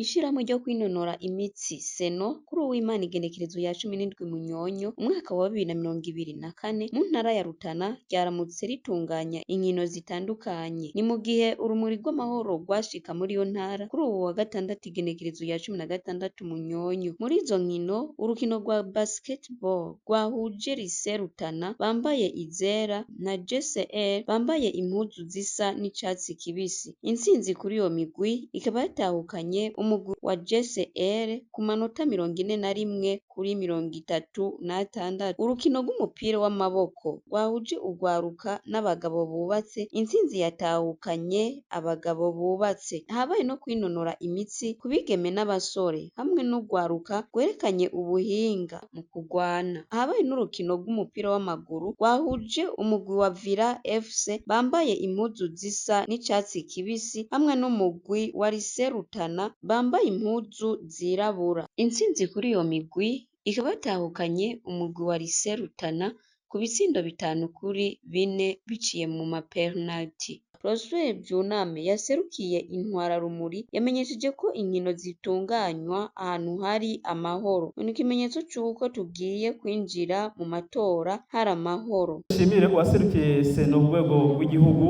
Ishirahamwe ryo kwinonora imitsi Seno kuri uw'Imana igenekerezo ya 17 Munyonyo umwaka wa 2024 mu ntara ya Rutana ryaramutse ritunganya inkino zitandukanye. Ni mu gihe urumuri rw'amahoro rwashika muri iyo ntara kuri uwu wa gatandatu igenekerezo ya 16 Munyonyo. Muri izo nkino, urukino rwa basketball rwahuje Lycée Rutana bambaye izera na GCR bambaye impuzu zisa n'icatsi kibisi. Intsinzi kuri iyo migwi ikaba yatahukanye umugwi wa GCR ku manota 41 kuri 36. Urukino rw'umupira w'amaboko rwahuje urwaruka n'abagabo bubatse, intsinzi yatahukanye abagabo bubatse. Habaye no kwinonora imitsi ku bigeme n'abasore hamwe n'urwaruka rwerekanye ubuhinga mu kugwana. Habaye n'urukino rw'umupira w'amaguru rwahuje umugwi wa Villa FC bambaye impuzu zisa n'icatsi kibisi hamwe n'umugwi wa Lycée Rutana bambaye impuzu zirabura. Intsinzi kuri iyo migwi ikaba yatahukanye umugwi wa Lycée Rutana ku bitsindo 5 kuri 4 biciye mu mapenaliti. Prosper Vyuname yaserukiye Intwararumuri yamenyesheje ko inkino zitunganywa ahantu hari amahoro. Ni ikimenyetso c'uko tugiye kwinjira mu matora hari amahoro. Nshimire uwaserukiye Seno ku rwego rw'igihugu,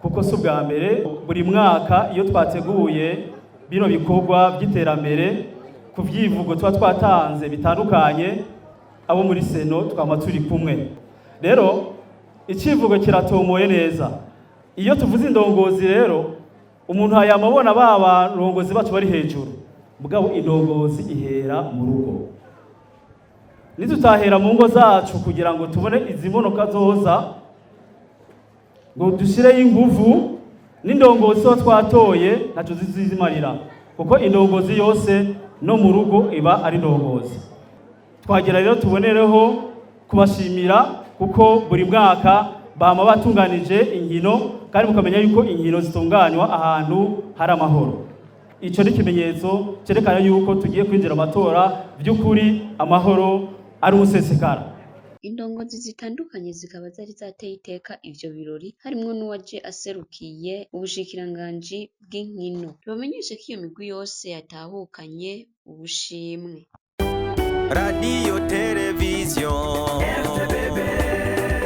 kuko si ubwa mbere. Buri mwaka iyo twateguye bino bikorwa by'iterambere ku vyivugo tuba twatanze bitandukanye, abo muri Seno twama turi kumwe. Rero icivugo kiratomoye neza. Iyo tuvuze indongozi rero, umuntu yamabona ba barongozi bacu bari hejuru, mugabo indongozi ihera mu rugo. Nitutahera mu ngo zacu kugira ngo tubone izi monoka zoza ngo dushireyo inguvu, n'indongozi tuba twatoye ntaco zizimarira, kuko indongozi yose no mu rugo iba ari indongozi. Twagira rero tubonereho kubashimira, kuko buri mwaka bama batunganije inkino, kandi mukamenya yuko inkino zitunganywa ahantu hari amahoro. Ico ni ikimenyetso cyerekana yuko tugiye kwinjira amatora by'ukuri amahoro ari umusesekara. Indongozi zitandukanye zikaba zari zateye iteka ivyo birori, harimwo n'uwaje aserukiye ubushikiranganji bw'inkino. Tubamenyeshe ko iyo migwi yose yatahukanye ubushimwe. Radiyo, televiziyo,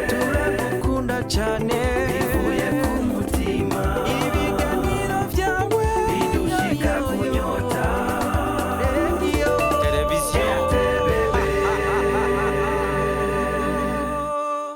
turagukunda cyane.